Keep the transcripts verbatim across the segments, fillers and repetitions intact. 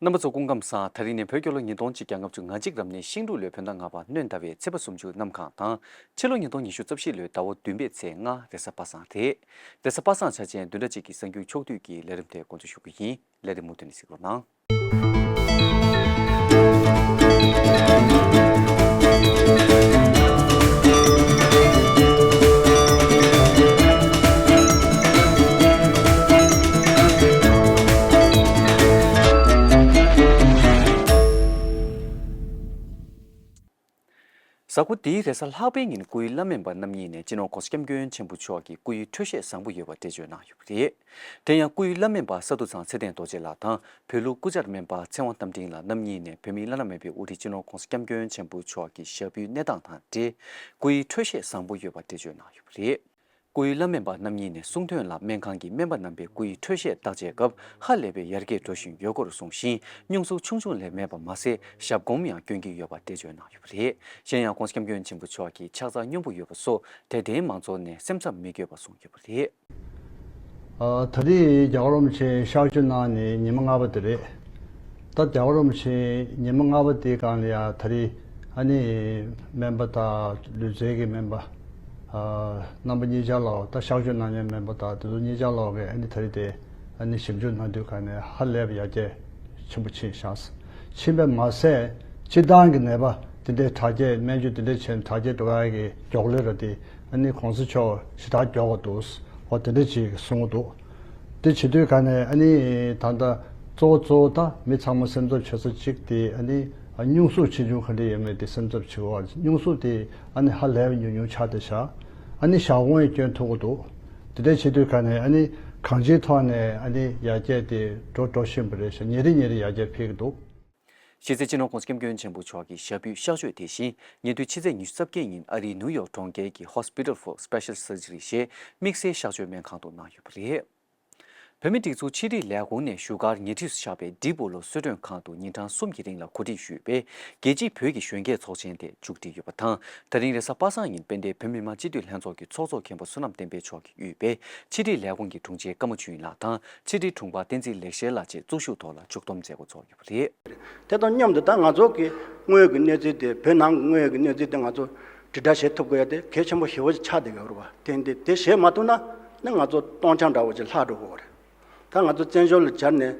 རྣམ་པ་ཚོ་སྐུ་ཁམས་བཟང་། ད་རིང་ནི་བོད་རྒྱལ་ལོ་ཉིས་སྟོང་གཅིག་བརྒྱ་ལྔ་བཅུ་ང་གཅིག་རབ་གནས་ཤིང་འབྲུག་ལོའི་བོད་ཟླ་ལྔ་པ་སྣྲོན་ཟླ་བའི་ཚེས་པ་སུམ་ཅུ་གནམ་གང་དང་། ཕྱི་ལོ་ཉིས་སྟོང་ཉི་ཤུ་རྩ་བཞི་ལོའི་ཟླ་བ་བདུན་པའི་ཚེས་ལྔ་རེས་གཟའ་པ་སངས་རེད། རེས་གཟའ་པ་སངས་འཆར་ཅན་བདུན་ཕྲག་གཅིག་གི་གསར་འགྱུར་ཕྱོགས་བསྡུས་ཀྱི་ལས་རིམ་དེ་འགོ་འཛུགས་ཞུ་གི་ཡིན། ལས་རིམ་མུ་མཐུད་ནས་གཟིགས་རོགས་གནང་། གཟའ་འཁོར་འདིའི་རེས་གཟའ་ལྷག་པའི་ཉིན་སྐུའི་བླ་སྨན་པ་རྣམ་གཉིས་ནས་སྤྱི་ནོར་༸གོང་ས་༸སྐྱབས་མགོན་ཆེན་པོ་མཆོག་གི་སྐུའི་འཕྲོད་བཞེས་བཟང་པོ་ཡོད་པ་འགྲེལ་བརྗོད་གནང་ཡོད་པ་རེད། དེ་ཡང་སྐུའི་བླ་སྨན་པ་ས་འདུ་ཚང་ཚེ་བརྟན་རྡོ་རྗེ་ལགས་དང་བོད་ལུགས་སྐུ་བཅར་སྨན་པ་ཚེ་དབང་རྟ་མགྲིན་ལགས་རྣམ་གཉིས་ནས་བོད་མིའི་བླ་ན་མེད་པའི་དབུ་ཁྲིད་སྤྱི་ནོར་༸གོང་ས་༸སྐྱབས་མགོན་ཆེན་པོ་མཆོག་གི་ཞབས་པུའི་གནས་སྟངས་དང་འབྲེལ་སྐུའི་འཕྲོད་བཞེས་བཟང་པོ་ཡོད་པ་འགྲེལ་བརྗོད་གནང་ཡོད་པ་རེད། སྐུའི་བླ་སྨན་པ་རྣམ་གཉིས་ནས་གསུངས་དོན་ལ། སྨན་ཁང་གི་སྨན་པ་རྣམ་པས་སྐུའི་འཕྲོད་བཞེས་བརྟག་དཔྱད་སྐབས་ཧ་ལས་པའི་ཡར་རྒྱས་འགྲོ་བཞིན་ཡོད་སྐོར་གསུངས་ཤིང་། སྙུང་གཟུགས་ཆུང་ཆུང་ལས་མེད་པ་མ་ཟད་ཞབས་གོམ་ཡང་སྐྱོན་གྱི་ཡོད་པ་འགྲེལ་བརྗོད་གནང་ཡོད་པ་རེད། གཞན་ཡང་༸གོང་ས་༸སྐྱབས་མགོན་ཆེན་པོ་མཆོག་གི་ཕྱག་རྩ་སྙོམས་པོ་ཡོད་པ་སོགས་དད་ལྡན་མང་ཚོགས་ནས་སེམས་འཚབ་མི་དགོས་པ་གསུངས་ཡོད་པ་རེད། ཨ། ད་རེས་རྒྱལ་བ་རིན་པོ་ཆེ་གཤགས་བཅོས་གནང་ནས་ཉི་མ་ལྔ་པ་དེ་རེད། ད་རྒྱལ་བ་རིན་པོ་ཆེ་ཉི་མ་ལྔ་པ་དེའི་སྒང་ལ་ཡང་ད་རེས་ཨ་ནི་སྨན་པ་དང་ལུས་རྩལ་གྱི་སྨན་པ། ཨ། རྣམ་པ་གཉིས་ཆ་ལོག་ད་གཤགས་བཅོས་གནང་མཁན་སྨན་པ་དང་དེ་ཚོ་གཉིས་ཆ་ལོག་གིས་ཨ་ནི་ད་རེས་དེ་ཨ་ནི་ཞིབ་འཇུག་གནང་དུས་སྒང་ནས་ཧ་ལས་པའི་ཡར་རྒྱས་ཆེན་པོ་ཕྱིན་བཞག་ཕྱིན་པས་མ་ཟད་སྤྱིར་བཏང་གི་ནད་པ་དེ་འདྲའི་དྲག་སྐྱེད་སྨན་བཅོས་དེ་འདྲ་བྱས་ནས་དྲག་སྐྱེད་འགྲོ་ཡག་གི་མགྱོགས་ལས་ར་དེ་ཨ་ནི་༸གོང་ས་མཆོག་ཞེ་དྲག་མགྱོགས་པ་འདུག་འོ་དེ་འདྲ་ཅིག་གསུང་གི་འདུག་དེ་བྱེད་དུས་ག་ནས་ཨ་ནི་ད་ལྟ་གཙོ་བོ་གཙོ་བོ་ད་མི་ཚང་མ་སེམས་འཚབ་བྱེད་ས་གཅིག་དེ་ཨ་ནི་སྙུང་གཟུགས་ཆེ་ཆུང་ག་འདྲ་ཡོད་མེད་དེ་སེམས་འཚབ་བྱེད་དགོས། སྙུང་གཟུགས་དེ་ཨ་ནི་ཧ་ལས་པ་ཉུང་ཉུང་ཆགས་བསྡད་ཤག་ཨ་ནི་ཞབས་གོམ་ཡང་སྐྱོན་ཐུབ་ཀྱི་འདུག་དེ་འདྲ་བྱེད་དུས་ག་ནས་ཨ་ནི་གང་ཅིའི་ཐོག་ནས་ཨ་ནི་ཡར་རྒྱས་དེ་འགྲོ་འགྲོ་བཞིན་པ་རེད་ཤག་ཉིན་རེ་ཉིན་རེ་ཡར་རྒྱས་འཕེལ་གྱི་འདུག་གཞི་རྩའི་སྤྱི་ནོར་༸གོང་ས་༸སྐྱབས་མགོན་ཆེན་པོ་མཆོག་གི་ཞབས་པུས་གཤགས་བཅོས་དེ་བཞིན་ཉེ་དུས་ཕྱི་ཚེས་ཉི་ཤུ་རྩ་བརྒྱད་ཉིན་ཨ་རིའི་ནིའུ་ཡོག་གྲོང་ཁྱེར་གྱི་Hospital for Special Surgery ཞེས་དམིགས་བསལ་གཤགས་བཅོས་སྨན་ཁང་དུ་གནང་ཡོད་པ་རེད། བོད་མིའི་སྒྲིག་འཛུགས་ཕྱི་དྲིལ་ལས་ཁུངས་ནས་བཞུགས་སྒར་ཉེ་འཁྲིས་སུ་ཆགས་པའི་ཌི་སྦོ་ལོ་གསོལ་མགྲོན་ཁང་དུ་ཉིན་གྲངས་གསུམ་གྱི་རིང་ལ་གོ་སྒྲིག་ཞུས་པའི་རྒྱལ་སྤྱིའི་བོད་ཀྱི་གཞོན་སྐྱེས་ཚོགས་ཆེན་དེ་མཇུག་སྒྲིལ་ཡོད་པ་དང་། ད་རིང་རེས་གཟའ་པ་སངས་ཉིན་དཔལ་ལྡན་བོད་མི་མང་སྤྱི་འཐུས་ལྷན་ཚོགས་ཀྱི་ཚོགས་གཙོ་མཁན་པོ་བསོད་ནམས་བསྟན་འཕེལ་མཆོག་གིས་དབུས་པའི་ཕྱི་དྲིལ་ལས་ཁུངས་ཀྱི་དྲུང་ཆེ་ཀརྨ་ཆོས་དབྱིངས་ལགས་དང་ཕྱི་དྲིལ་དྲུང་འཕར་བསྟན་འཛིན་ལེགས་བཤད་ལགས་བཅས་གཙོ་བཞུགས་ཐོག་ལ་མཇུག་བསྡོམས་མཛད་སྒོ་ཚོགས་ཡོད་པ་རེད། དེ་དང་མཉམ་དུ་ད་ང་ཚོ་གི་དངོས་ཡོད་ཀྱི་གནས་ཚུལ་དེ་བོད་ནང་གི་དངོས་ཡོད་ཀྱི་གནས་ཚུལ་དེ་ང་ཚོ་དྲིལ་བསྒྲགས་བྱེད་ཐུབ་དགོས་ཡ་དེ་གལ་ཆེན་པོ་ཞེ་པོ་ཅིག་ཆགས་བསྡད་ཡོད་རེད་བ། དེ་འདི་དེ་བྱེད་མ་ཐུབ་ན་ནི་ང་ཚོ་སྟོང་ཆ་འདྲ་བོ་ཅིག་ལྷག་འགྲོ་གི་ཡོད་རེད། ད་ང་ཚོ་བཙན་བྱོལ་ལ་སྦྱར་ནས་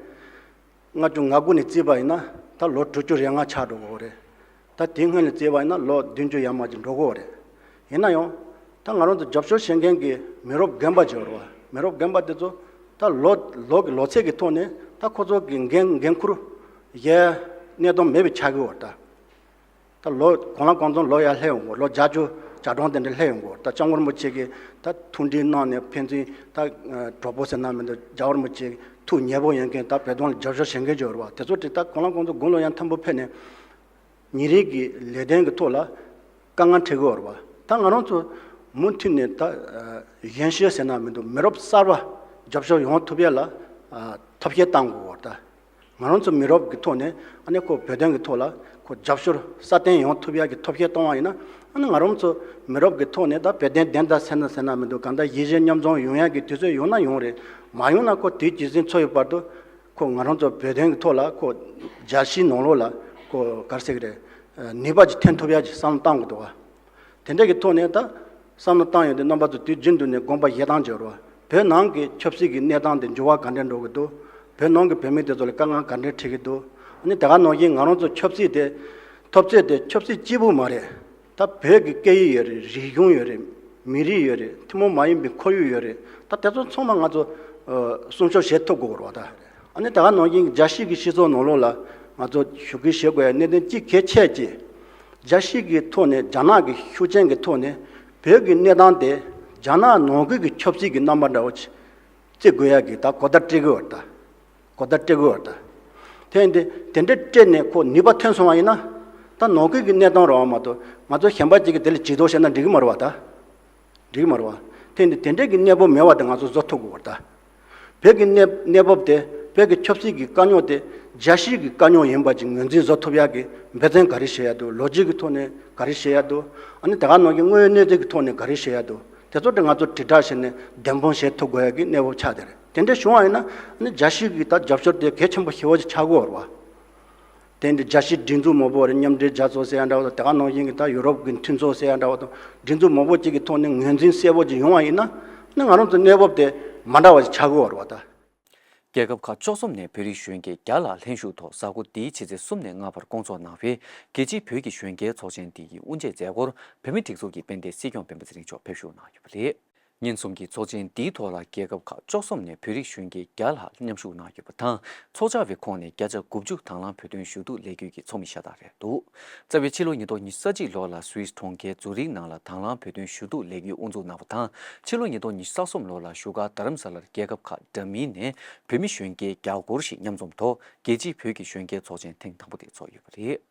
ལྔ་བཅུ་ང་དགུ་ནས་བརྩིས་པ་ཡིན་ན་ད་ལོ་དྲུག་ཅུ་རེ་ལྔ་ཆགས་འགྲོ་གི་ཡོད་རེད། ད་དེའི་སྔོན་ལ་བརྩིས་པ་ཡིན་ན་ལོ་བདུན་ཅུ་ཡར་མར་ཅིག་འགྲོ་གི་ཡོད་རེད། ཡིན་ན་ཡང་ད་ང་རང་ཚོ་རྒྱབ་སྐྱོར་བྱེད་མཁན་གྱི་མི་རབས་རྒན་པ་ཅིག་ཡོད་རེད་བ། མི་རབས་རྒན་པ་དེ་ཚོ་ད་ལོ་ལོ་གི་ལོ་ཚད་ཀྱི་ཐོག་ནས་ད་ཁོ་ཚོ་གི་འགན་འགན་ཁུར་ཡས་གནས་སྟངས་མེད་པའི་ཆགས་ཀྱི་ཡོད་རེད་ད། ད་ལོ་གང་ལ་གང་འཚམ་ལོ་ཡར་སླེབས་ཡོང་གི་ལོ་བརྒྱད་ཅུ་གྱ་གྲངས་དེ་འདྲ་སླེབས་ཡོང་གི་ད་སྐྱབས་མགོན་རིན་པོ་ཆེ་གིས་ད་ཐུགས་འདྲི་གནང་ནས་ཕན་ཚུན་ད་གྲོགས་པོ་ཟེར་ན་མི་འདུག་རྒྱལ་བ་རིན་པོ་ཆེ་ཐུགས་མཉེས་པོ་ཡོད་མཁན་ད་བོད་དོན་ལ་རྒྱབ་སྐྱོར་བྱེད་མཁན་ཅིག་ཡོད་རེད་བ། དེ་ཚོ་དེ་ད་གང་ལ་གང་འཚམ་དགུང་ལོ་ཡང་མཐོན་པོ་ཕེབས་ནས་ཉིན་རེ་གི་ལས་དོན་གྱི་ཐོག་ལ་དཀའ་ངལ་འཕྲད་ཀྱི་ཡོད་རེད་བ། ད་ང་རང་ཚོ་མུ་མཐུད་ནས་ད་གཞོན་སྐྱེས་ཟེར་ན་མི་འདུག་མི་རབས་གསར་པ་རྒྱབ་སྐྱོར་ཡོང་ཐུབ་ཡ་ལ་ཐབས་ཤེས་གཏང་དགོས་ཡོད་རེད་ད། ང་རང་ཚོ་མི་རབས་ཀྱི་ཐོག་ནས་ཨ་ནི་ཁོ་བོད་དོན་གྱི་ཐོག་ལ་ཁོ་རྒྱབ་སྐྱོར་སྲ་བརྟན་ཡོང་ཐུབ་ཡག་གི་ཐབས་ཤེས་གཏོང་བ་ཡིན་ན་ཨ་ནི་ང་རང་ཚོ་མི་རབས་ཀྱི་ཐོག་ནས་ད་བོད་དོན་བདེན་མཐའ་གསལ་ན་གསལ་ན་མི་འདུག་གང་ལྟར་གཞིས་བྱེས་མཉམ་འཛོམས་ཡོང་ཡག་གི་དུས་ཚོད་ཡོང་ན་ཡོང་རེད། མ་ཡོང་ན་ཁོ་དུས་ཇི་སྲིད་འཚོ་ཡི་བར་དུ་ཁོ་ང་རང་ཚོ་བོད་དོན་གྱི་ཐོག་ལ་ཁོ་རྒྱལ་སྤྱིའི་ནང་ལོགས་ལ་ཁོ་ག་རེ་ཟེར་གི་རེད། ནུས་པ་ཅིག་ཐོན་ཐུབ་ཡག་ཅིག་བསམ་བློ་གཏང་དགོས་འདུག་བ། དེ་འདྲ་གི་ཐོག་ནས་ད་བསམ་བློ་བཏང་ཡོང་དུས་རྣམ་པ་ཚོ་དུས་རྒྱུན་དུ་ནས་དགོངས་པ་བཞེས་སྟངས་བརྗོད་རོགས། བོད་ནང་གི་ཆབ་སྲིད་ཀྱི་གནས་སྟངས་དེ་འགྱུར་བ་ག་འདྲ་འགྲོ་གི་འདུག་བོད་ནང་གི་བོད་མི་དེ་ཚོ་ལ་དཀའ་ངལ་ག་འདྲ་འཕྲད་ཀྱི་འདུག་ཨ་ནི་དེ་ག་ནང་བཞིན་ང་རང་ཚོ་ཆབ་སྲིད་དེ་འཐབ་རྩོད་དེ་ཆབ་སྲིད་གཅིག་པུ་མ་རེད། ད་བོད་ཀྱི་སྐད་ཡིག་ཡོད་རེད། རིག་གཞུང་ཡོད་རེད། མི་རིགས་ཡོད་རེད། ཐུན་མོང་མ་ཡིན་པའི་ཁོར་ཡུག་ཡོད་རེད། ད་དེ་ཚོ་ཚང་མ་ང་ཚོ་སྲུང་སྐྱོབ་བྱེད་ཐུབ་དགོས་རེད་བ་ད། ཨ་ནི་ད་ག་ནང་བཞིན་རྒྱལ་སྤྱི་གི་སྤྱི་ཚོགས་ནང་ལོགས་ལ་ང་ཚོ་ཞུ་སྐུལ་བྱེད་དགོས་ཡ་གནད་དོན་གཅིག་གལ་ཆེ་གཅིག་རྒྱལ་སྤྱི་གི་ཐོག་ནས་རྒྱ་ནག་གི་ཤུགས་རྐྱེན་གྱི་ཐོག་ནས་བོད་ཀྱི་གནས་སྟངས་དེ་རྒྱ་ནག་ནང་ཁུལ་གྱི་ཆབ་སྲིད་ཀྱི་རྣམ་པ་འདྲ་བོ་ཅིག་བརྩི་དགོས་ཡ་གི་ད་གོ་བརྡ་སྤྲད་དགོས་པ་ད། གོ་བརྡ་སྤྲད་དགོས་པ་ད། དེ་ཡིན་དུས་དེ་འདྲ་སྤྲད་ནས་ཁོ་ནུས་པ་ཐོན་སོང་བ་ཡིན་ན་ད་ནང་ཁུལ་གྱི་གནས་སྟངས་རེད་བ་མ་གཏོགས་ང་ཚོ་གཞན་པ་ཅིག་གིས་དེ་ལ་ཇུས་གཏོགས་བྱས་ན་འགྲིག་གི་མ་རེད་བ་ད། འགྲིག་གི་མ་རེད་བ། དེ་ཡིན་དུས་དེ་འདྲས་ཀྱི་གནས་བབ་མེད་པ་དེ་ང་ཚོ་བཟོ་ཐུབ་དགོས་པ་ད། བོད་ཀྱི་གནས་གནས་བབ་དེ་བོད་ཀྱི་ཆབ་སྲིད་ཀྱི་དཀའ་རྙོག་དེ་རྒྱལ་སྤྱི་གི་དཀའ་རྙོག་ཡིན་པ་ཅིག་ངོས་འཛིན་བཟོ་ཐུབ་ཡག་གི་འབད་བརྩོན་ག་རེ་བྱེད་ཡག་འདུག་ལོ་རྒྱུས་ཀྱི་ཐོག་ནས་ག་རེ་བྱེད་ཡག་འདུག་ཨ་ནི་དེ་ག་ནང་བཞིན་དངོས་ཡོད་གནས་ཚུལ་གྱི་ཐོག་ནས་ག་རེ་བྱེད་ཡག་འདུག་དེ་ཚོ་དེ་ང་ཚོ་དྲིལ་བསྒྲགས་བྱས་ནས་བདེན་དཔང་བྱེད་ཐུབ་དགོས་ཡག་གི་གནས་བབ་ཆགས་བསྡད་རེད། དེ་འདྲ་བྱུང་བ་ཡིན་ན་ཨ་ནི་རྒྱལ་སྤྱི་གི་ད་རྒྱབ་སྐྱོར་དེ་གལ་ཆེན་པོ་ཞེ་པོ་ཅིག་ཆགས་ཀྱི་ཡོད་རེད་བ། དེ་འདྲའི་རྒྱལ་སྤྱིའི་སྒྲིག་འཛུགས་མང་པོ་རེད། མཉམ་འབྲེལ་རྒྱལ་ཚོགས་ཟེར་ཡ་འདྲ་བོ་དང་། དེ་ག་ནང་བཞིན་གྱི་ད་ཡུ་རོབ་ཀྱི་མཐུན་ཚོགས་ཟེར་ཡ་འདྲ་བོ་དང་། སྒྲིག་འཛུགས་མང་པོ་ཅིག་གི་ཐོག་ནས་ངོས་འཛིན་གསལ་པོ་ཅིག་ཡོང་བ་ཡིན་ན། ནི་ང་རང་ཚོ་གནས་བབ་དེ་མ་འདྲ་བ་ཞིག་ཆགས་ཀྱི་ཡོད་རེད་པ་ད། རྒྱལ་ཁབ་ཁག་བཅུ་གསུམ་ནས་བོད་རིགས་གཞོན་སྐྱེས་བརྒྱ་ལྷག་ལྷན་ཞུགས་ཐོག་གཟའ་འཁོར་འདིའི་ཕྱི་ཚེས་གསུམ་ནས་ལྔ་བར་བསྐོང་ཚོགས་གནང་བའི་རྒྱལ་སྤྱིའི་བོད་ཀྱི་གཞོན་སྐྱེས་ཚོགས་ཆེན་འདི་ཡི་དབུ་འབྱེད་མཛད་སྒོར་བོད་མིའི་སྒྲིག་འཛུགས་ཀྱི་དཔལ་ལྡན་སྲིད་སྐྱོང་སྤེན་པ་ཚེ་རིང་མཆོག་ཕེབས་ཞུགས་གནང་ཡོད་པ་རེད། ཉིན་གསུམ་གྱི་ཚོགས་ཆེན་འདིའི་ཐོག་ལ་རྒྱལ་ཁབ་ཁག་བཅུ་གསུམ་ནས་བོད་རིགས་གཞོན་སྐྱེས་བརྒྱ་ལྷག་མཉམ་ཞུགས་གནང་ཡོད་པ་དང་། ཚོགས་བཅར་བའི་ཁོངས་ནས་བརྒྱ་ཆ་དགུ་བཅུ་དང་བླངས་བོད་དོན་ཞུ་གཏུག་ལས་འགུལ་གྱི་ཚོགས་མི་ཤ་སྟག་རེད་འདུག་རྩ་བའི་ཕྱི་ལོ་ཉིས་སྟོང་ཉི་ཤུ་རྩ་གཅིག་ལོ་ལ་སུད་སི་གྲོང་ཁྱེར་ཛུ་རིག་ནང་ལ་དང་བླངས་བོད་དོན་ཞུ་གཏུག་ལས་འགུལ་དབུ་འཛུགས་གནང་བ་དང་། ཕྱི་ལོ་ཉིས་སྟོང་ཉི་ཤུ་རྩ་གསུམ་ལོ་ལ་བཞུགས་སྒར་རྡ་རམ་ས་ལར་རྒྱལ་ཁབ་ཁག་འདྲ་མིན་ནས་བོད་མི་གཞོན་སྐྱེས་བརྒྱ་སྐོར་ཞིག་མཉམ་འཛོམས་ཐོག་རྒྱལ་སྤྱིའི་བོད་ཀྱི་གཞོན་སྐྱེས་ཚོགས་ཆེན་ཐེངས་དང་པོ་དེ་ཚོགས་ཡོད་པ་རེད།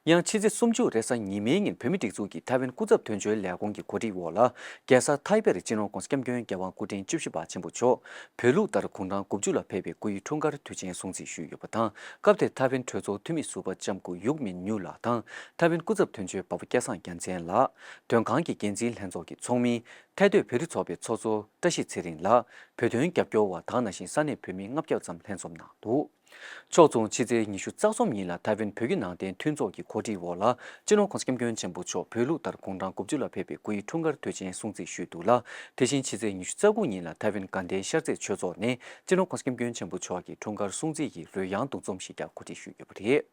ཡང་ཕྱི་ཚེས་སུམ་ཅུ་རེས་གཟའ་ཉི་མའི་ཉིན་བོད་མིའི་སྒྲིག་འཛུགས་ཀྱི་ཐའེ་ཝན་སྐུ་ཚབ་དོན་གཅོད་ལས་ཁུངས་ཀྱི་གོ་སྒྲིག་འོག་ལ། རྒྱལ་ས་ཐའེ་པེར་སྤྱི་ནོར་༸གོང་ས་༸སྐྱབས་མགོན་རྒྱལ་དབང་སྐུ་ཕྲེང་བཅུ་བཞི་པ་ཆེན་པོ་མཆོག་བོད་ལུགས་ལྟར་དགུང་གྲངས་དགུ་བཅུ་ལ་ཕེབས་པའི་སྐུའི་འཁྲུངས་སྐར་དུས་ཆེན་སྲུང་བརྩི་ཞུས་ཡོད་པ་དང་། སྐབས་དེར་ཐའེ་ཝན་གྲོས་ཚོགས་འཐུས་མི་ཟུར་པ་ལྕམ་སྐུ་ཡུག་མིན་ཉུ་ལགས་དང་། ཐའེ་ཝན་སྐུ་ཚབ་དོན་གཅོད་འབའ་པོ་སྐལ་བཟང་རྒྱལ་མཚན་ལགས། དོན་ཁང་གི་འགན་འཛིན་ལྷན་ཚོགས་ཀྱི་ཚོགས་མི། ཐའེ་སྡོད་བོད་རིགས་ཚོགས་པའི་ཚོགས་གཙོ་བཀྲ་ཤིས་ཚེ་རིང་ལགས། བོད་དོན་རྒྱབ་སྐྱོར་བ་དག་ནང་བཞིན་ས་གནས་བོད་མི་ལྔ་བརྒྱ་ཙམ་ལྷན་འཛོམས་གནང་འདུག་ཕྱོགས་མཚུངས་ཕྱི་ཚེས་ཉི་ཤུ་རྩ་གསུམ་ཉིན་ལ་ཐའེ་ཝན་བོད་བརྒྱུད་ནང་བསྟན་མཐུན་ཚོགས་ཀྱི་གོ་སྒྲིག་འོག་ལ། སྤྱི་ནོར་༸གོང་ས་༸སྐྱབས་མགོན་ཆེན་པོ་མཆོག་བོད་ལུགས་ལྟར་དགུང་གྲངས་དགུ་བཅུ་ལ་ཕེབས་པའི་སྐུའི་འཁྲུངས་སྐར་དུས་ཆེན་སྲུང་བརྩི་ཞུས་འདུག་ལ། དེ་བཞིན་ཕྱི་ཚེས་ཉི་ཤུ་རྩ་དགུ་ཉིན་ལ་ཐའེ་ཝན་དགའ་ལྡན་ཤར་རྩེ་ཆོས་ཚོགས་ནས་སྤྱི་ནོར་༸གོང་ས་༸སྐྱབས་མགོན་ཆེན་པོ་མཆོག་གི་འཁྲུངས་སྐར་སྲུང་བརྩི་ཡི་རོལ་དབྱངས་འདུ་འཛོམས་ཤིག་ཀྱང་གོ་སྒྲིག་ཞུས་ཡོད་པ་རེད།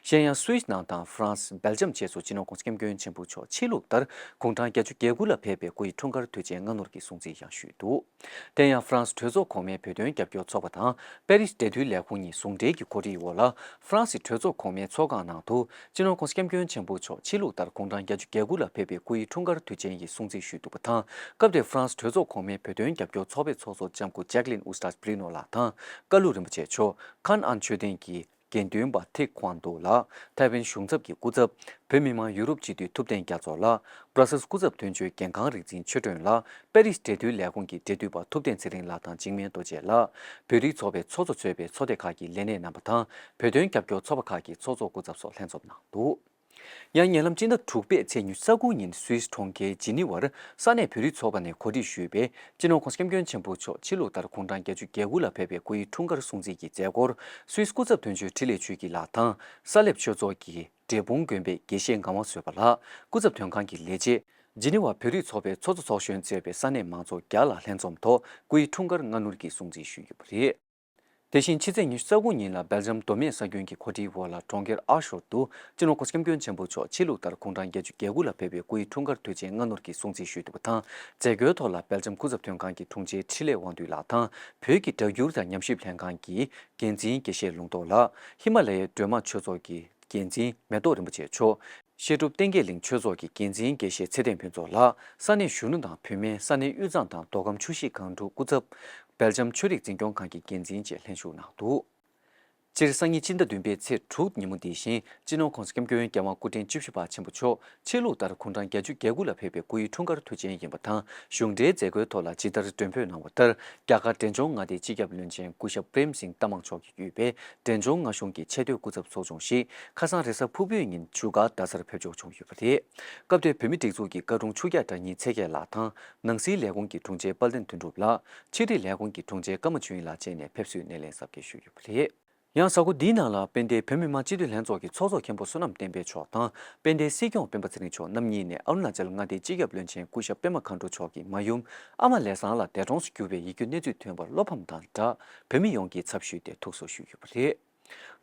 གཞན་ཡང་སུད་སི་ནང་དང་ཧྥ་རན་སི། སྦེལ་ཇམ་བཅས་སུ་སྤྱི་ནོར་༸གོང་ས་༸སྐྱབས་མགོན་ཆེན་པོ་མཆོག་ཕྱི་ལུགས་ལྟར་དགུང་གྲངས་བརྒྱད་ཅུ་གྱ་དགུ་ལ་ཕེབས་པའི་སྐུའི་འཁྲུངས་སྐར་དུས་ཆེན་སྔ་སྣུར་གྱི་སྲུང་བརྩི་ཡང་ཞུས་འདུག་དེ་ཡང་ཧྥ་རན་སི་གྲོས་ཚོགས་གོང་མའི་བོད་དོན་རྒྱབ་སྐྱོར་ཚོགས་པ་དང་པེ་རིས་འབྲེལ་མཐུད་ལས་ཁུངས་གཉིས་ཟུང་འབྲེལ་གྱི་གོ་སྒྲིག་འོག་ལ། ཧྥ་རན་སི་གྲོས་ཚོགས་གོང་མའི་ཚོགས་ཁང་ནང་དུ་སྤྱི་ནོར་༸གོང་ས་༸སྐྱབས་མགོན་ཆེན་པོ་མཆོག་ཕྱི་ལུགས་ལྟར་དགུང་གྲངས་བརྒྱད་ཅུ་གྱ་དགུ་ལ་ཕེབས་པའི་སྐུའི་འཁྲུངས་སྐར་དུས་ཆེན་གྱི་སྲུང་བརྩི་ཞུས་འདུག་པ་དང་། སྐབས་དེར་ཧྥ་རན་སི་གྲོས་ཚོགས་གོང་མའི་བོད་དོན་རྒྱབ་སྐྱོར་ཚོགས་པའི་ཚོགས་གཙོ་ལྕམ་སྐུ་ཇེག་ལིན་ཨུ་སྟཱད་བྷི་རི་ནོ་ལགས་དང་། ཀ་ལུ་རིན་པོ་ཆེ་མཆོག་ཁཱན་ཨན་ཆོས་ལྡན་གྱི་དགེ་འདུན་པ་ཐེག་ཁོང་ཏོ་ལགས། ཐའེ་ཝན་གཞུང་ཚབ་ཀྱི་སྐུ་ཚབ། བོད་མི་མང་ཡུ་རོབ་སྤྱི་འཐུས་ཐུབ་བསྟན་རྒྱ་མཚོ་ལགས། བྷ་ར་སེལ་སི་སྐུ་ཚབ་དོན་གཅོད་རྒན་ཁང་རིག་འཛིན་ཆོས་སྒྲོན་ལགས། པེ་རིས་འབྲེལ་མཐུད་ལས་ཁུངས་ཀྱི་འབྲེལ་མཐུད་པ་ཐུབ་བསྟན་ཚེ་རིང་ལགས་དང་འཇིགས་མེད་རྡོ་རྗེ་ལགས། བོད་རིགས་ཚོགས་པའི་ཚོགས་གཙོ་གཙོས་པའི་ཚོགས་སྡེ་ཁག་གི་ལས་སྣེ་རྣམ་པ་དང་། བོད་དོན་རྒྱབ་སྐྱོར་ཚོགས་པ་ཁག་གི་ཚོགས་གཙོ་སྐུ་ཚབ་སོགས་ལྷན་འཛོམས་གནང་འདུག་ཡང་ཉེ་ལམ་སྤྱི་ཟླ་དྲུག་པའི་ཚེས་ཉི་ཤུ་རྩ་དགུ་ཉིན་སུད་སི་གྲོང་ཁྱེར་ཇི་ནི་ཝར་ས་གནས་བོད་རིགས་ཚོགས་པ་ནས་གོ་སྒྲིག་ཞུས་པའི་སྤྱི་ནོར་༸གོང་ས་༸སྐྱབས་མགོན་ཆེན་པོ་མཆོག་ཕྱི་ལུགས་ལྟར་དགུང་གྲངས་བརྒྱད་ཅུ་གྱ་དགུ་ལ་ཕེབས་པའི་སྐུའི་འཁྲུངས་སྐར་སྲུང་བརྩི་གི་མཛད་སྒོར། སུད་སི་སྐུ་ཚབ་དོན་གཅོད་འཕྲིན་ལས་ཆོས་སྐྱིད་ལགས་དང་། ས་ལེབ་ཆོས་ཚོགས་ཀྱི་འབྲས་སྤུངས་དགོན་པའི་དགེ་བཤེས་ངག་དབང་བཟོད་པ་ལགས། སྐུ་ཚབ་དོན་ཁང་གི་ལས་བྱེད། ཇི་ནི་ཝར་བོད་རིགས་ཚོགས་པའི་ཚོགས་གཙོ་ཚོགས་གཞོན་གཙོས་པའི་ས་གནས་མང་ཚོགས་བརྒྱ་ལྷག་ལྷན་འཛོམས་ཐོག་སྐུའི་འཁྲུངས་སྐར་སྔ་སྣུར་གྱི་སྲུང་བརྩི་ཞུས་ཡོད་པ་རེད། དེ་བཞིན་ཕྱི་ཚེས་ཉི་ཤུ་རྩ་དགུ་ཉིན་ལ་སྦེལ་ཇམ་མདོ་སྨད་ས་ཁུལ་གྱི་གོ་སྒྲིག་འོག་ལ་གྲོང་ཁྱེར་ཨ་ཤོར་དུ་སྤྱི་ནོར་༸གོང་ས་༸སྐྱབས་མགོན་ཆེན་པོ་མཆོག་ཕྱི་ལུགས་ལྟར་དགུང་གྲངས་བརྒྱད་ཅུ་གྱ་དགུ་ལ་ཕེབས་པའི་སྐུའི་འཁྲུངས་སྐར་དུས་ཆེན་སྔ་སྣུར་གྱི་སྲུང་བརྩི་ཞུས་འདུག་པ་དང་། མཛད་སྒོའི་ཐོག་ལ་སྦེལ་ཇམ་སྐུ་ཚབ་དོན་ཁང་གི་དྲུང་ཆེ་འཕྲིན་ལས་དབང་འདུས་ལགས་དང་། བོད་ཀྱི་སྒྲ་སྒྱུར་དང་ཉམས་ཞིབ་ལྷན་ཁང་གི་འགན་འཛིན་དགེ་བཤེས་ལུང་རྟོགས་ལགས། ཧི་མ་ལ་ཡའི་སྒྲོལ་མ་ཆོས་ཚོགས་ཀྱི་འགན་འཛིན་མེ་ཏོག་རིན་པོ་ཆེ་མཆོག་བཤད་སྒྲུབ་བསྟན་རྒྱས་གླིང་ཆོས་ཚོགས་ཀྱི་འགན་འཛིན་དགེ་བཤེས་ཚེ་བརྟན་ཕུན་ཚོགས་ལགས། ས་གནས་གཞོན་ནུ་དང་བུད་མེད། ས་གནས་དབུས་གཙང་དང་མདོ་ཁམས་ཆུ་བཞི་སྒང་དྲུག་སྐུ་ཚབ། སྦེལ་ཇམ་ཆོས་རིག་འཛིན་སྐྱོང་ཁང་གི་འགན་འཛིན་བཅས་ལྷན་ཞུགས་གནང་འདུག་སྤྱིར་སང་ཉིན་སྤྱི་ཟླ་བདུན་པའི་ཚེས་དྲུག་ཉིན་མོ་འདི་བཞིན་སྤྱི་ནོར་༸གོང་ས་༸སྐྱབས་མགོན་རྒྱལ་དབང་སྐུ་ཕྲེང་བཅུ་བཞི་པ་ཆེན་པོ་མཆོག་ཕྱི་ལུགས་ལྟར་དགུང་གྲངས་བརྒྱད་ཅུ་གྱ་དགུ་ལ་ཕེབས་པའི་སྐུའི་འཁྲུངས་སྐར་དུས་ཆེན་ཡིན་པ་དང་། གཞུང་འབྲེལ་མཛད་སྒོའི་ཐོག་ལ་ཇི་ལྟར་མགྲོན་འབོད་གནང་བ་ལྟར། རྒྱ་གར་འབྲས་ལྗོངས་མངའ་སྡེའི་སྤྱི་ཁྱབ་བློན་ཆེན་སྐུ་ཞབས་པྲེམ་སིང་ཏ་མང་མཆོག་གིས་དབུས་པའི་འབྲས་ལྗོངས་མངའ་གཞུང་གི་ཆེས་མཐོའི་སྐུ་ཚབ་ཚོགས་ཆུང་ཞིག་ཁ་སང་རེས་གཟའ་ཕུར་བུའི་ཉིན་བཞུགས་སྒར་རྡ་སར་ཕེབས་འབྱོར་བྱུང་ཡོད་པ་རེད། སྐབས་དེར་བོད་མིའི་སྒྲིག་འཛུགས་ཀྱི་བཀའ་དྲུང་ཆོས་སྐྱབས་གྲགས་སྙིང་ཚེ་རྒྱལ་ལགས་དང་། ནང་སྲིད་ལས་ཁུངས་ཀྱི་དྲུང་ཆེ་དཔལ་ལྡན་དོན་གྲུབ་ལགས། ཕྱི་དྲིལ་ལས་ཁུངས་ཀྱི་དྲུང་ཆེ་ཀརྨ་ཆོས་དབྱིངས་ལགས་བཅས་ནས་ཕེབས་བསུའི་སྣེ་ལེན་གཟབ་རྒྱས་ཞུས་ཡོད་པ་རེད། ཡང་གཟའ་འཁོར་འདིའི་ནང་ལ་དཔལ་ལྡན་བོད་མི་མང་སྤྱི་འཐུས་ལྷན་ཚོགས་ཀྱི་ཚོགས་གཙོ་མཁན་པོ་བསོད་ནམས་བསྟན་འཕེལ་མཆོག་དང་དཔལ་ལྡན་སྲིད་སྐྱོང་སྤེན་པ་ཚེ་རིང་མཆོག་རྣམ་གཉིས་ནས་ཨ་རུ་ན་ཅལ་མངའ་སྡེའི་སྤྱི་ཁྱབ་བློན་ཆེན་སྐུ་ཞབས་པད་མ་མཁའ་འགྲོ་མཆོག་གི་མ་ཡུམ་ཨ་མ་ལས་བཟང་ལགས་འདས་གྲོངས་སུ་གྱུར་བའི་ཡིད་སྐྱོའི་གནས་ཚུལ་ཐོན་པར་བློ་ཕམ་དང་སྦྲགས་བོད་མི་ཡོངས་ཀྱི་ཚབ་ཞུས་ཏེ་ཐུགས་གསོ་ཞུས་ཡོད་པ་རེད།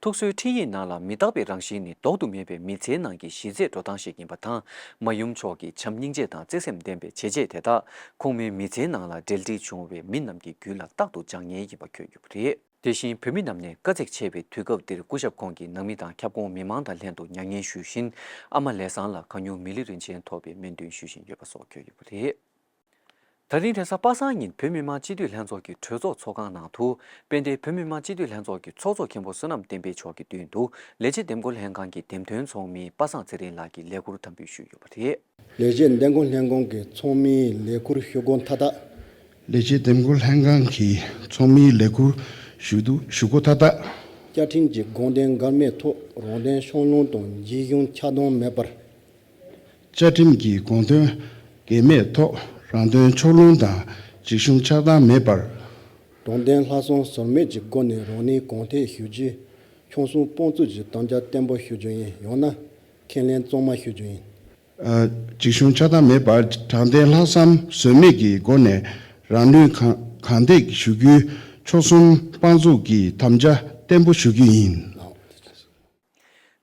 ཐུགས་གསོའི་འཕྲིན་ཡིག་ནང་ལ། མི་རྟག་པའི་རང་བཞིན་ནི་ལྡོག་ཏུ་མེད་པའི་མི་ཚེའི་ནང་གི་གཞི་རྩའི་འགྲོ་སྟངས་ཤིག་ཡིན་པ་དང་། མ་ཡུམ་མཆོག་གི་བྱམས་སྙིང་རྗེ་དང་བརྩེ་སེམས་ལྡན་པའི་བྱས་རྗེས་དེ་དག་ཁོང་མོའི་མི་ཚེའི་ནང་ལ་འབྲེལ་འདྲིས་བྱུང་བའི་མི་རྣམས་ཀྱི་རྒྱུད་ལ་རྟག་ཏུ་འཇགས་ངེས་ཡིན་པ་འཁོད་ཡོད་པ་རེད། དེ་བཞིན་བོད་མི་རྣམས་ནས་དཀའ་ཚེགས་ཆེ་བའི་དུས་སྐབས་འདིར་སྐུ་ཞབས་ཁོང་གི་ནང་མི་དང་ཁྱབ་ཁོངས་མི་མང་དང་ལྷན་དུ་མྱ་ངན་ཞུས་བཞིན། ཨ་མ་ལས་བཟང་ལ་གང་མྱུར་མི་ལུས་རིན་ཆེན་ཐོབ་པའི་སྨོན་འདུན་ཞུ་བཞིན་ཡོད་པ་སོགས་འཁོད་ཡོད་པ་རེད། ད་རིང་རེས་གཟའ་པ་སངས་ཉིན་བོད་མི་མང་སྤྱི་འཐུས་ལྷན་ཚོགས་ཀྱི་གྲོས་ཚོགས་ཚོགས་ཁང་ནང་དུ། དཔལ་ལྡན་བོད་མི་མང་སྤྱི་འཐུས་ལྷན་ཚོགས་ཀྱི་ཚོགས་གཙོ་མཁན་པོ་བསོད་ནམས་བསྟན་འཕེལ་མཆོག་གི་མདུན་དུ་ལས་བྱེད་འདེམས་བསྐོ་ལྷན་ཁང་གི་འདེམས་ཐོན་ཚོགས་མི་པ་སངས་ཚེ་རིང་ལགས་ཀྱིས་ལས་འཁུར་དམ་འབུལ་ཞུས་ཡོད་པ་རེད། ལས་བྱེད་འདེམས་བསྐོ་ལྷན་ཁང་གི་ཚོགས་མིའི་ལས་འཁུར་ཞུ་སྒོ་མཐའ་དག་ལས་བྱེད་འདེམས་བསྐོ་ལྷན་ཁང་གི་ཚོགས་མིའི་ལས་འཁུར་ཞུ་གཏུག་ཞུ་སྒོ་མཐའ་དག་བཅའ་ཁྲིམས་ཀྱི་དགོངས་དོན་འགལ་མེད་ཐོག་རང་དོན་ཕྱོགས་ལྷུང་དང་འཇིགས་ཞུམ་ཆགས་སྡང་མེད་པར། བཅའ་ཁྲིམས་ཀྱི་དགོངས་དོན་འགལ་མེད་ཐོག་རང་དོན་ཕྱོགས་ལྷུང་དང་འཇིགས་ཞུམ་ཆགས་སྡང་མེད་པར། དྲང་བདེན་ལྷག་བསམ་ཟོལ་མེད་ཀྱི་སྒོ་ནས་རང་ནུས་གང་ཐེག་ཞུ་རྒྱུའི་ ཕུན་སུམ་དཔང་བཙུགས་ཀྱི་དམ་བཅའ་བརྟན་པོ་ཞུ་རྒྱུ་ཡིན། ཡང་ན་ཁས་ལེན་གཙང་མ་ཞུ་རྒྱུ་ཡིན། ཨ། ཅིག་གཞུང་ཆགས་སྡང་མེད་པར་དྲང་བདེན་ལྷག་བསམ་ཟོལ་མེད་ཀྱི་སྒོ་ནས་རང་ལུས་གང་གང་འདེགས་ཞུ་རྒྱུའི་མཆོག་གསུམ་དཔང་བཙུགས་ཀྱི་དམ་བཅའ་བརྟན་པོ་ཞུ་རྒྱུ་ཡིན།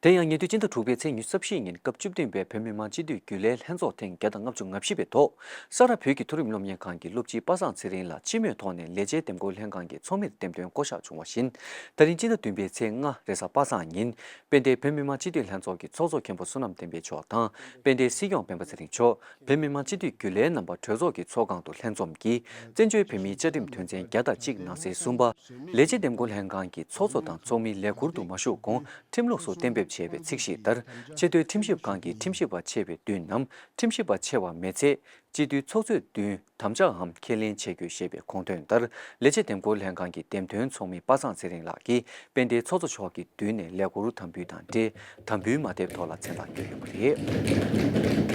དེ་ཡང་ཉེ་དུས་སྤྱི་ཟླ་དྲུག་པའི་ཚེས་ཉི་ཤུ་རྩ་བཞི་ཉིན་སྐབས་བཅུ་བདུན་པའི་བོད་མི་མང་སྤྱི་འཐུས་རྒྱུན་ལས་ལྷན་ཚོགས་ཐེངས་བརྒྱ་དང་ལྔ་བཅུ་ང་བཞི་པའི་ཐོག་ས་རཱ་བོད་ཀྱི་མཐོ་རིམ་སློབ་གཉེར་ཁང་གི་སློབ་སྤྱི་པ་སངས་ཚེ་རིང་ལགས་སྤྱི་མོས་ཐོག་ནས་ལས་བྱེད་འདེམས་བསྐོ་ལྷན་ཁང་གི་ཚོགས་མིར་འདེམས་ཐོན་བསྐོ་གཞག་བྱུང་བ་བཞིན། ད་རིང་སྤྱི་ཟླ་བདུན་པའི་ཚེས་ལྔ་རེས་གཟའ་པ་སངས་ཉིན་དཔལ་ལྡན་བོད་མི་མང་སྤྱི་འཐུས་ལྷན་ཚོགས་ཀྱི་ཚོགས་གཙོ་མཁན་པོ་བསོད་ནམས་བསྟན་འཕེལ་མཆོག་དང་། དཔལ་ལྡན་སྲིད་སྐྱོང་སྤེན་པ་ཚེ་རིང་མཆོག་བོད་མི་མང་སྤྱི་འཐུས་རྒྱུན་ལས་རྣམ་པ་གྲོས་ཚོགས་ཀྱི་ཚོགས་ཁང་དུ་ལྷན་འཛོམས་ཀྱིས་བཙན་བྱོལ་བོད་མིའི་བཅའ་ཁྲིམས་དོན་ཚན་བརྒྱ་དང་གཅིག་ནང་གསེས་གསུམ་པ། ལས་བྱེད་འདེམས་བསྐོ་ལྷན་ཁང་གི་ཚོགས་གཙོ་དང་ཚོགས་མི་ལས་ཁུར་དུ་མ་ཞུགས་གོང་ཁྲིམས་ལུགས་སུ་གཏན་འབེབས་བྱས་པའི་ཚིག་བཞེས་ལྟར། ཆེས་མཐོའི་ཁྲིམས་ཞིབ་ཁང་གི་ཁྲིམས་ཞིབ་པ་ཆེ་བའི་བདུན་ནམ་ཁྲིམས་ཞིབ་པ་ཆེ་བ་མེད་ཚེ། སྤྱི་འཐུས་ཚོགས་གཙོས་བདུན་དམ་བཅའའམ་ཁས་ལེན་བྱེད་དགོས་ཞེས་པའི་དགོངས་དོན་ལྟར། ལས་བྱེད་འདེམས་བསྐོ་ལྷན་ཁང་གི་འདེམས་ཐོན་ཚོགས་མི་པ་སངས་ཚེ་རིང་ལགས་ཀྱིས་དཔལ་ལྡན་ཚོགས་གཙོ་མཆོག་གི་མདུན་ནས་ལས་ཁུར་དམ་འབུལ་དང་འབྲེལ་དམ་འབུལ་མ་དེབ་ཐོག་ལ་མཚན་རྟགས་བསྐྱོན་ཡོད་པ་རེད།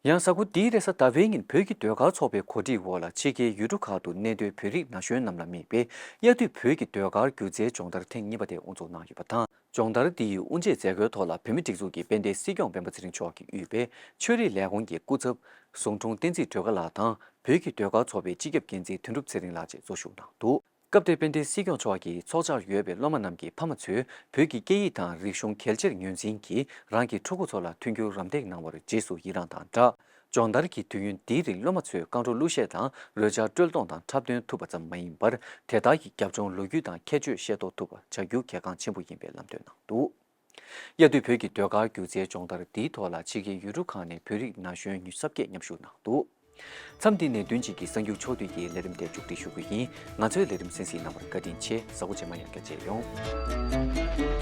ཡང་གཟའ་འཁོར་འདིའི་རེས་གཟའ་ཟླ་བའི་ཉིན་བོད་ཀྱི་ཟློས་གར་ཚོགས་པའི་གོ་སྒྲིག་འོག་ལ་ཕྱི་རྒྱལ་ཡུལ་གྲུ་ཁག་ཏུ་གནས་སྡོད་བོད་རིགས་ན་གཞོན་རྣམས་ལ་དམིགས་པའི་དབྱར་དུས་བོད་ཀྱི་ཟློས་གར་སྒྱུ་རྩལ་སྦྱོང་བརྡར་ཐེངས་གཉིས་པ་དེ་དབུ་འཛུགས་གནང་ཡོད་པ་དང་། སྦྱོང་བརྡར་འདི་ཡི་དབུ་འབྱེད་མཛད་སྒོའི་ཐོག་ལ་བོད་མིའི་སྒྲིག་འཛུགས་ཀྱི་དཔལ་ལྡན་སྲིད་སྐྱོང་སྤེན་པ་ཚེ་རིང་མཆོག་གིས་དབུས་པའི་ཆོས་རིག་ལས་ཁུངས་ཀྱི་སྐུ་ཚབ་ཟུང་དྲུང་བསྟན་འཛིན་སྒྲོལ་དཀར་ལགས་དང་བོད་ཀྱི་ཟློས་གར་ཚོགས་པའི་སྤྱི་ཁྱབ་འགན་འཛིན་དོན་གྲུབ་ཚེ་རིང་ལགས་བཅས་གཙོ་བཞུགས་གནང་འདུག་སྐབས་དེར་དཔལ་ལྡན་སྲིད་སྐྱོང་མཆོག་གིས་ཚོགས་བཅར་ཡོད་པའི་སློབ་མ་རྣམས་ཀྱི་ཕ་མ་ཚོས་བོད་ཀྱི་སྐད་ཡིག་དང་རིག་གཞུང་གལ་ཆེར་ངོས་འཛིན་གྱིས་རང་གི་ཕྲུ་གུ་ཚོ་ལ་མཐུན་འགྱུར་རམ་འདེགས་གནང་བར་རྗེས་སུ་ཡི་རངས་དང་སྦྲགས། སྦྱོང་བརྡར་གྱི་དུས་ཡུན་འདིའི་རིང་སློབ་མ་ཚོས་རྐང་བྲོ་གླུ་གཞས་དང་རོལ་ཆ་དཀྲོལ་གཏོང་དང་འཁྲབ་སྟོན་ཐུབ་པ་ཙམ་མ་ཡིན་པར། དེ་ལྟར་གྱི་རྒྱབ་ལྗོངས་ལོ་རྒྱུས་དང་ཁྱད་ཆོས་ཤེས་རྟོགས་ཐུབ་པ་བྱ་རྒྱུ་གལ་འགངས་ཆེན་པོ་ཡིན་པའི་ལམ་སྟོན་གནང་འདུག་དབྱར་དུས་བོད་ཀྱི་ཟློས་གར་སྒྱུ་རྩལ་སྦྱོང་བརྡར་འདིའི་ཐོག་ལ་ཕྱི་རྒྱལ་ཡུལ་གྲུ་ཁག་ནས་བོད་རིགས་ན་གཞོན་ཉི་ཤུ་རྩ་བརྒྱད་མཉམ་ཞུགས་གནང་འདུག་མཚམས་འདི་ནས་བདུན་གཅིག་གི་གསར་འགྱུར་ཕྱོགས་བསྡུས་ཀྱི་ལས་རིམ་དེ་མཇུག་སྒྲིལ་ཞུ་རྒྱུ་ཡིན། ང་ཚོའི་ལས་རིམ་གསན་གཟིགས་གནང་བར་བཀའ་དྲིན་ཆེ། གཟའ་འཁོར་རྗེས་མ་ཡང་བསྐྱར་མཇལ་ཡོང་།